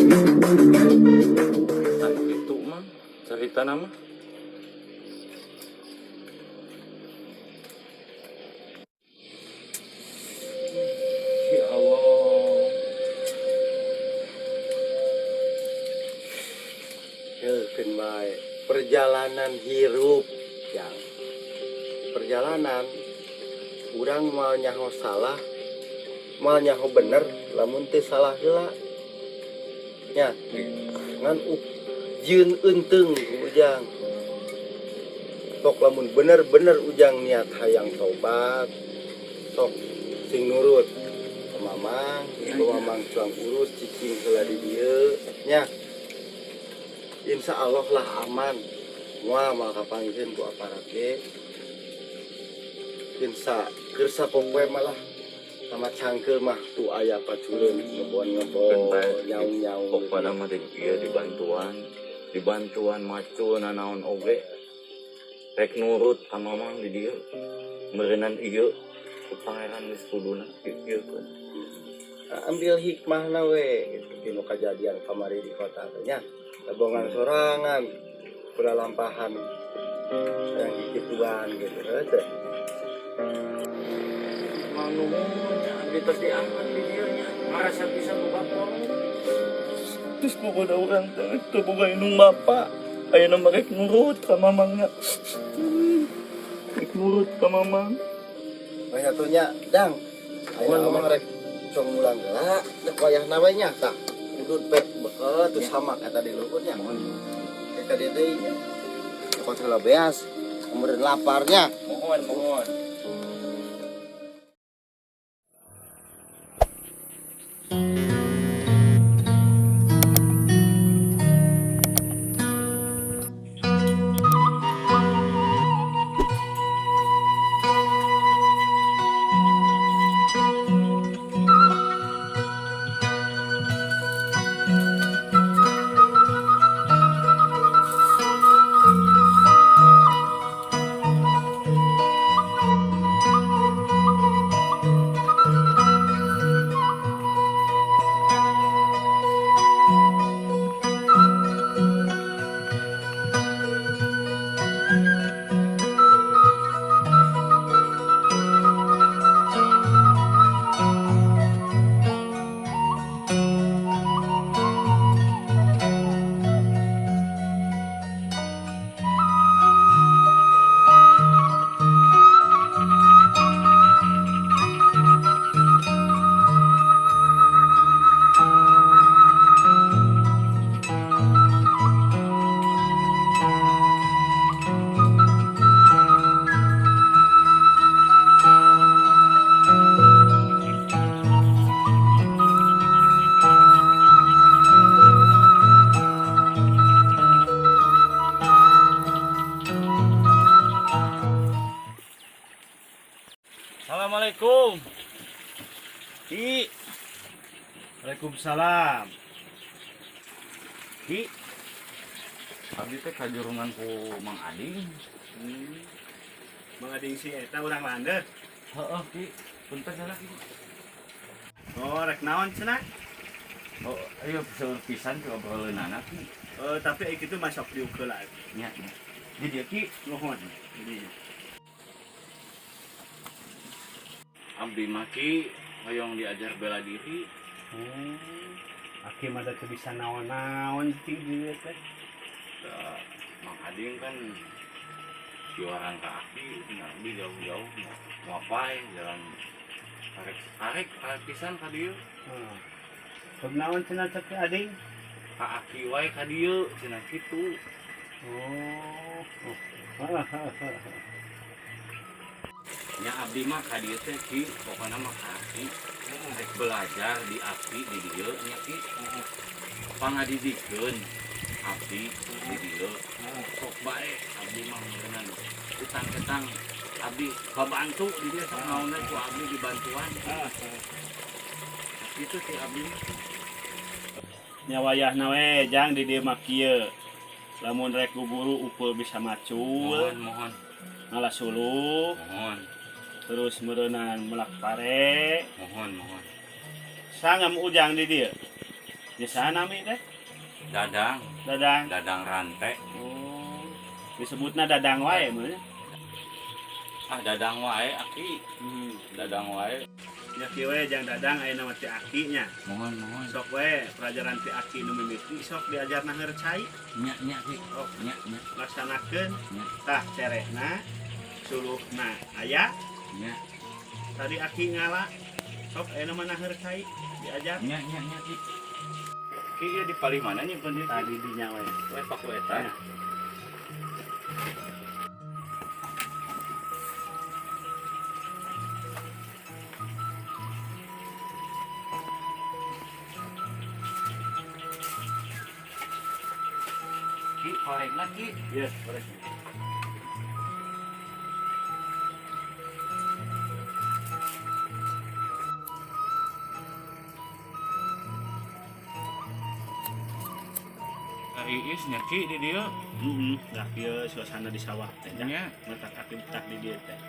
Tah kitu mah caritana mah. Ya Allah. Keun bae perjalanan hirup, yang perjalanan urang moal nyaho salah, moal nyaho bener lamun teu salah heula nya. Ngan jieun eunteung ku ujang, sok lamun bener-bener ujang niat hayang tobat, sok sing nurut ka mamang, ku mamang cuang urus cicing heula di dieu nya. Insya Allah lah aman, moal moal kapanggihkeun ku aparat ge. Insya keur sapopoe malah sama cangkeul mah tuh aya paculeun ngebon-ngebon, nyaung-nyaung. Pokokna mah di ieu dibantuan, dibantuan macul nanaon oge. Rek nurut ka mamang di dieu. Meureunan ieu ku pangeran geus kuduna kieu kan. Ambil hikmahna we gitu tinu kajadian kamari di kota teh nya. Lebongan sorangan kula lampahan yang kikituan gitu teh. Mang nuhun nya abdi tos diangkat di dieu nya. Ngarasa bisa boga kolot. Terus pokokna urang teh teu boga indung bapa. Ayeuna mah rek nurut ka mamangnya. Rek nurut ka mamang. Nah, satunya, Dang. Ayeuna mah rek cong mulang heula, rek wayahna we nya tah. Udut pek bekel terus sama eta di luhur nya. Eta di deui nya. Pokok heula beas, kemudian laparnya. Mohon, mohon. Assalamualaikum. Ki. Waalaikumsalam. Ki. Abdi teh kajurungan ku Mang Ading. Mang Ading si eta urang landeuh. Heeh, Ki. Punten heula, Ki. Oh, rek naon cenah? Oh, ayo seueur pisan ke obrolanana, Ki. Oh, tapi ieu kitu masuk diuk heula. Nya, nya. Di dieu, Ki. Nuhun. Di dieu. Abdi mah, Ki, hoyong diajar bela diri. Aki mah da teu bisa naon-naon cing di dieu teh. Da, Mang Ading kan siwaran ka aki, nya abdi jauh-jauh ngapai jalan karek karek karek pisan ka dieu. Keur naon cenah cek Ading? Ka aki wae ka dieu cenah kitu. Oh. Nya abdi mah ka dieu teh, Ki, pokona mah ka aki. Rek belajar di aki di dieu nya, Ki. Pangadidikeun abdi di dieu. Sok bae abdi mah meureunnan utang-ketang abdi kabantu di dieu sok naonnya ku abdi dibantuan. Itu sih abdi mah. Nya wayahna we jang di dieu mah kieu. Lamun rek guru ukur bisa macul. Mohon, mohon. Ngalah suluh. Mohon. Terus meureunan melak pare. Mohon, mohon. Sangam ujang di dieu. Ya saha nami teh? Dadang. Dadang. Dadang Rantai. Oh. Disebutna Dadang wae meureun. Ah, Dadang wae, Aki. Dadang wae. Ya kieu we, Jang Dadang, ayeuna mah ti Aki nya. Mohon, mohon. Sok we pelajaran ti Aki nu mimiti, sok diajar naheur cai. Nya, nya, Ki. Oh. Nya, nya. Laksanakeun. Nya. Tah, cerekna suluhna aya. Nya. Tadi Aki ngala. Sok ayeuna mah naheur cai diajar. Nya, nya, nya, Ki. Ki, ieu di palih mana nyimpen ieu, Ki? Tadi dinya we. We paku eta. Nya. Ki, korekna, Ki. Iya, korekna. Iis nya, Ki, di dieu. Heeh, dah kieu suasana di sawah teh nya. Nya. Matak Aki betah di dieu teh.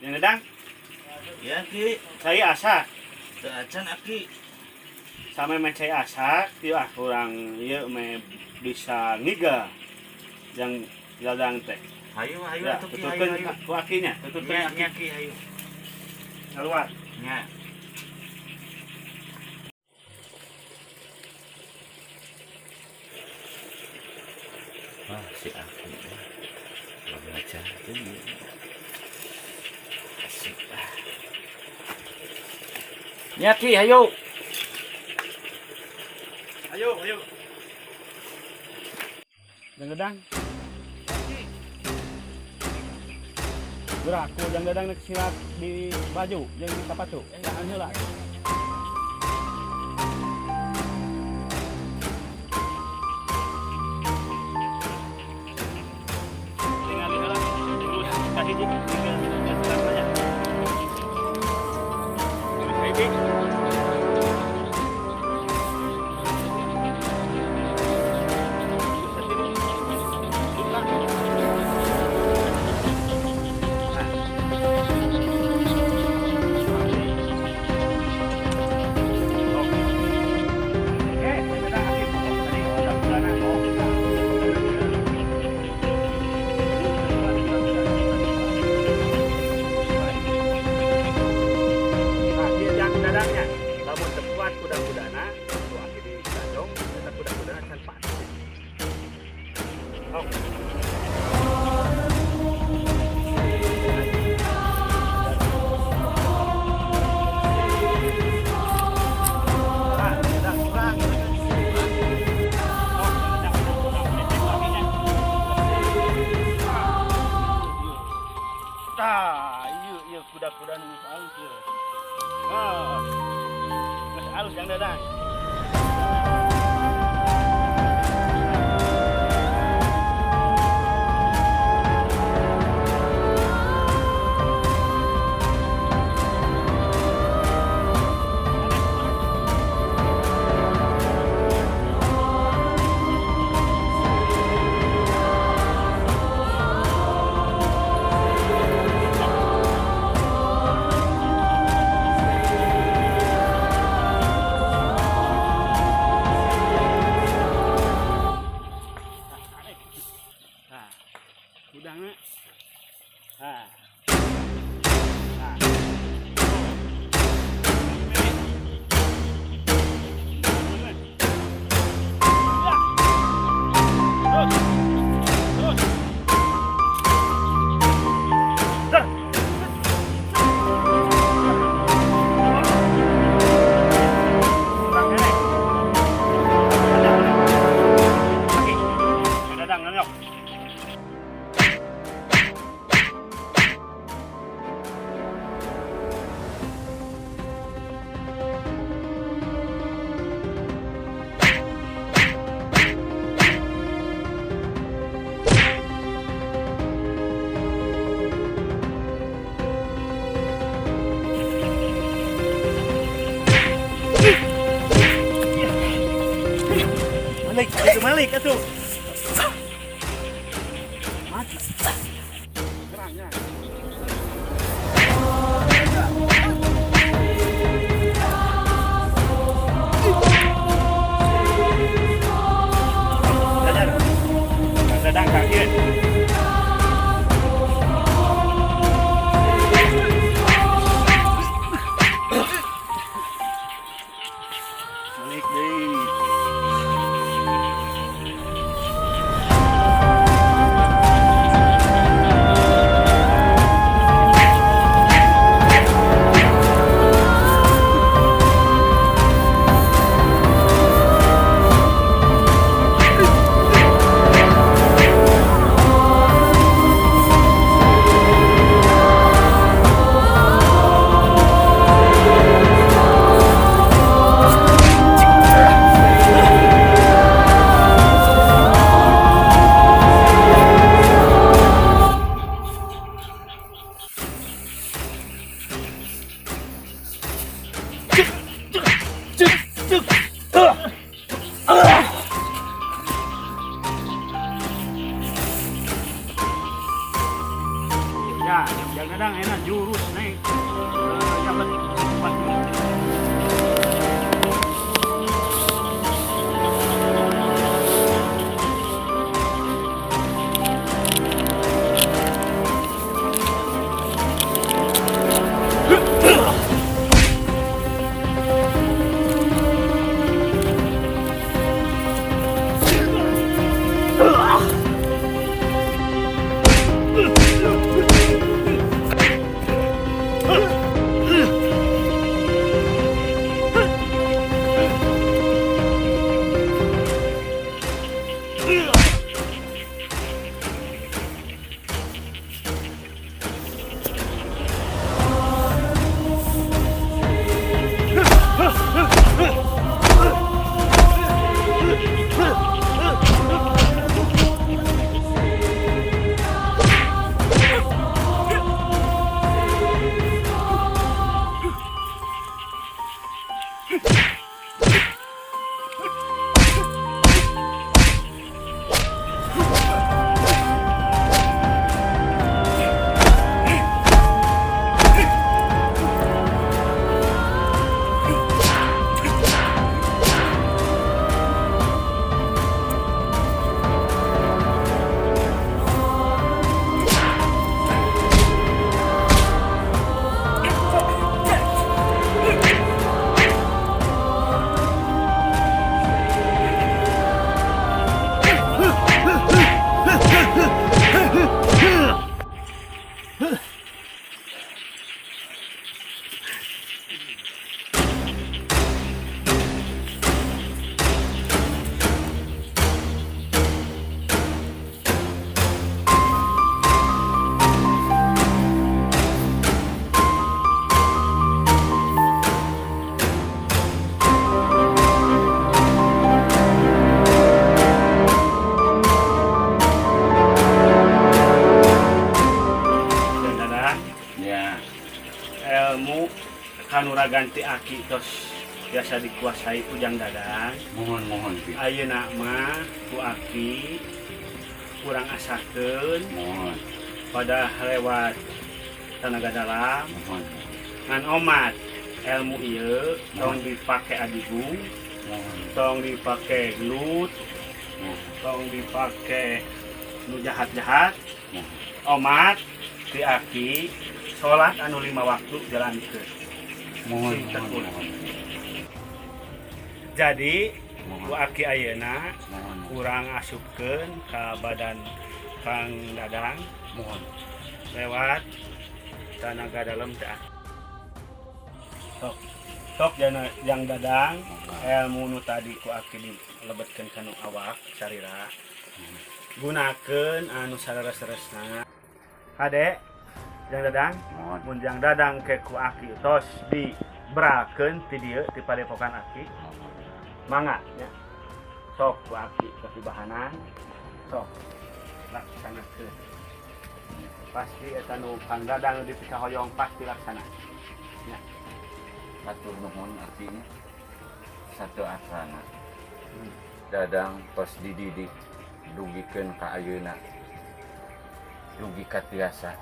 Jang Dadang. Ya, Ki. Cai asak. Teu acan, Aki. Samemeh cai asak, ieu ah kurang ieu meh bisa ngiga. Jang Dadang teh. Hayu, hayu Ya, atuh, Ki, hayu, tuturkeun hayu. ku akinya, tuturkeun Nya, aki. nya, Ki, hayu. Keluar. Nya. Wah, si Aki. Lagi ngajarkeun ieu. Asik ah. Nya, Ki, hayu. Ayo, ayo. Jang Dadang. Gerak ku Jang Dadang nek silat di baju jeung di sepatu. Tahan heula. Tinggal heula. Terus. Hiji tiga tiga banyak. Hiji. Nah, yang dadangnya, lamun teu kuat kuda-kudana, ku aki digandong, eta kuda-kudana can pati. Oke. Ah, dadang kurang. Oh, dadang kurang. Lecek kakinya. Tah, ieu ieu kuda-kuda nu geus alus ieu. Ah. Geus alus yang dadang. Nah, udangnya. Nah. Nah. Ya. Terus. Terus. Ter. Kurang keneh. Ada, ada. Kaki. Dadang, nonyok. Malik, itu Malik atuh. Mati. Gerangnya. Dadang. Dadang kaki. Malik deui. Ya, yang kadang enak jurus nih. Dapat cepat. Ya. Ilmu kanuragan ti aki tos biasa dikuasai ku Jang Dadang. Mohon, mohon, Ki. Ayeuna mah ku aki kurang asakeun Mohon, pada lewat tenaga dalam mohon, ngan omat ilmu ieu tong dipake adigung, mohon, tong dipake gelut, mohon, tong dipake nu jahat-jahat. Mohon. Omat ti aki salat anu lima waktu jalankeun. Mohon, Sing mohon, tekun. Mohon. Jadi Mohon, ku aki ayeuna mohon, kurang asupkeun ka badan Kang Dadang mohon. Lewat tenaga dalam teh. Sok sok jana Jang Dadang, ilmu nu tadi ku aki dilebetkeun kana awak sarira, gunakeun anu saleres-leresna. Kade, Jang Dadang, Mohon. Mun Jang Dadang ke ku aki tos dibrakeun ti dieu ti padepokan aki, mangga nya, sok ku aki tos dibahanan, sok laksanakeun. Pasti eta nu Kang Dadang nu dipikahoyong pasti laksana. Hatur nuhun artinya satu asana. Dadang tos dididik dugikeun ka ayeuna. Dugi ka tiasa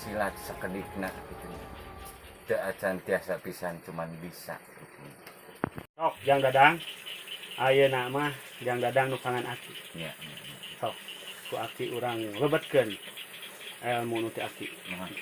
silat sakedikna gitu. Teu acan tiasa pisan, cuman bisa gitu. Sok Jang Dadang, ayeuna mah Jang Dadang nu kangan aki. Ya. Sok ku aki urang lebetkeun ilmu nu ti aki. Mohon.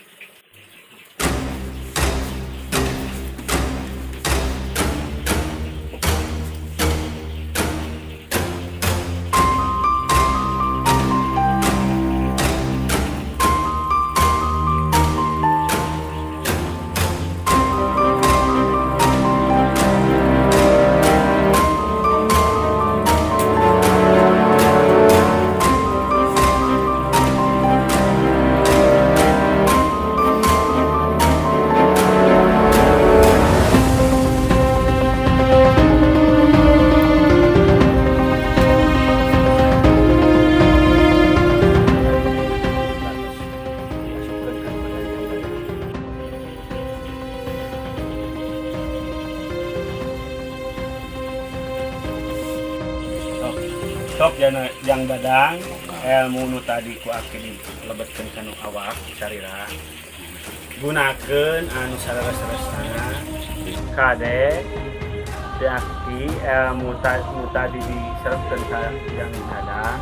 Diasupkeun ka badan Jang Dadang. Sok sok jana Jang Dadang, ilmu nu tadi ku aki dilebetkeun kana awak sarira, gunakeun anu saleres-leresna. Kade ti aki, ilmu nu tadi diserepkeun ka Jang Dadang,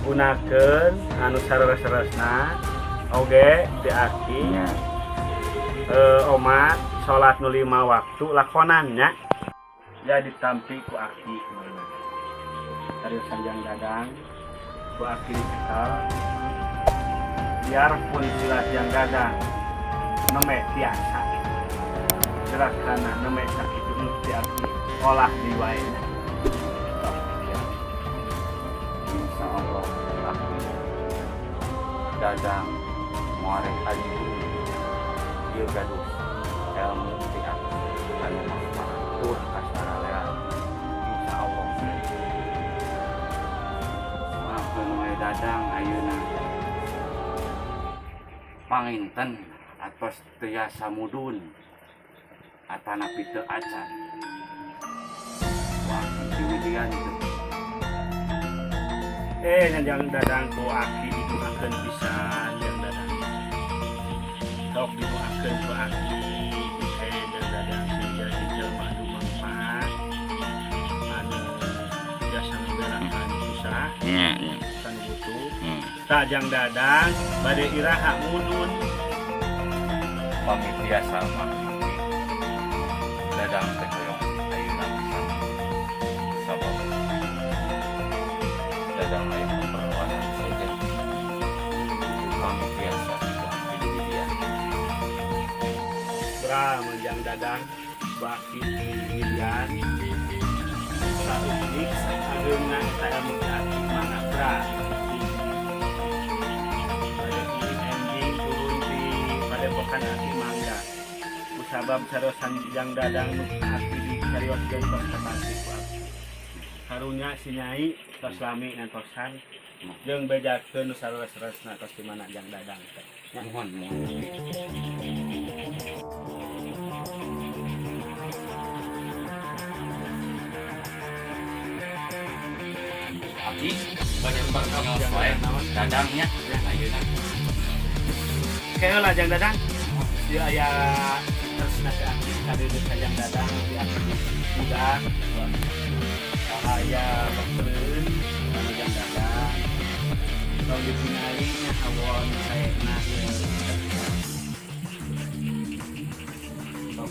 gunakeun anu saleres-leresna. Oge ti aki omat salat nu lima waktu lakonan nya. Ya, ditampi ku aki seriusan Jang Dadang, ku aki dicekal. Biarpun silat Jang Dadang neme tiasa gerakana neme sakitu, nu ti aki olah di wae nya. Sok, ya. Insya Allah aki Dadang muarek haji ieu gaduh ilmu ti aki anu manfaat tur ka sararea, insya Allah. Maafkeun we Dadang ayeuna panginten atos tiasa mudun atanapi teu acan. Wah, diwidian teu. Eh, Jang Dadang, ku aki didoakeun pisan Jang Dadang. Sok didoakeun ku aki Jang Dadang sing jadi jelema anu manfaat, anu biasa ngabelakan susah, Nya. Anu butuh. Tah, Jang Dadang bade iraha mudun? Pamit biasa mah Dadang teh hoyong ayeuna pisan, sabab Dadang aya keperluan saja. Pamit biasa di dia. Bra, Jang Dadang, baki diwidian saeutik ageungna eta ilmu ti aki, mangga bra. Bade enjing turun di padepokan aki, mangga. Kusabab sarosan Jang Dadang nu aki dicarioskeun tos katampi ku aki. Karunya si Nyai tos lami ngantosan. Jeung bejakeun nu saleres-leresna tos di mana Jang Dadang teh. Nya. Mohon, mohon. Aki banyak Jang wae Dadang naon? Dadangnya ayeuna. Kayak lah Jang Dadang. Dia aya tresna ka aki kadeudeuh ka Jang Dadang di aki budak. Aya beukreun kana Jang Dadang. Tong ditingali nya awon saena ieu. Sok.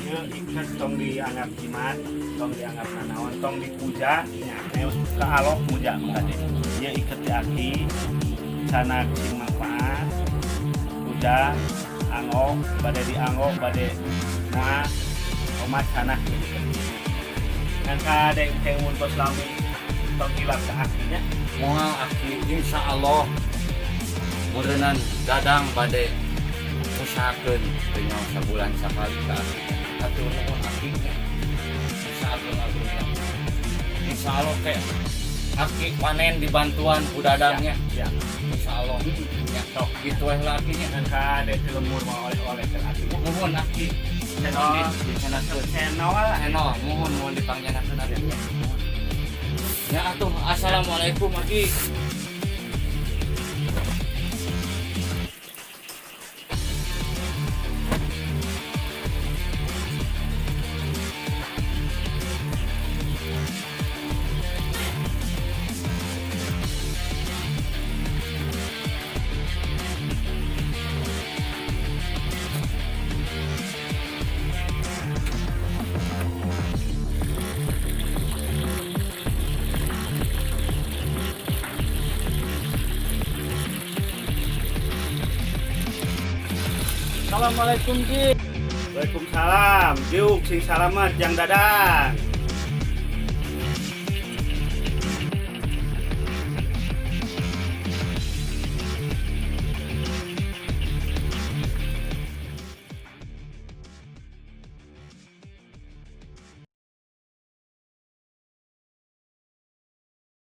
Ieu iket tong dianggap jimat, tong dianggap nanaon, tong dipuja nya. Neus ka alok muja mah kade. Ieu iket di aki sanak sing manfaat puja anggo bade dianggo bade moal omat sanak ieu iket. Ngan kade teh mun tos lami tong hilap ka aki nya. Moal, Aki, insya Allah meureunan Dadang bade usahakeun teu nyaho sabulan sakali ka aki. Hatur nuhun, Aki nya. Insya Allah atur. Insya Allah kayak Aki panen dibantuan ku Dadangnya. Ya. Insya Allah ya, sok gitu weh lah, Aki nya. Ngan kade teu lembur mau oleh-oleh ke aki nya. Mohon, Aki. Channel. Dicandakeun. Channel lah. Channel, mohon, mohon dipangnyandakkeun, Aki nya. Ya atuh, assalamualaikum, Aki. Assalamualaikum, Ki. Waalaikumsalam. Diuk sing salamet, Jang Dadang.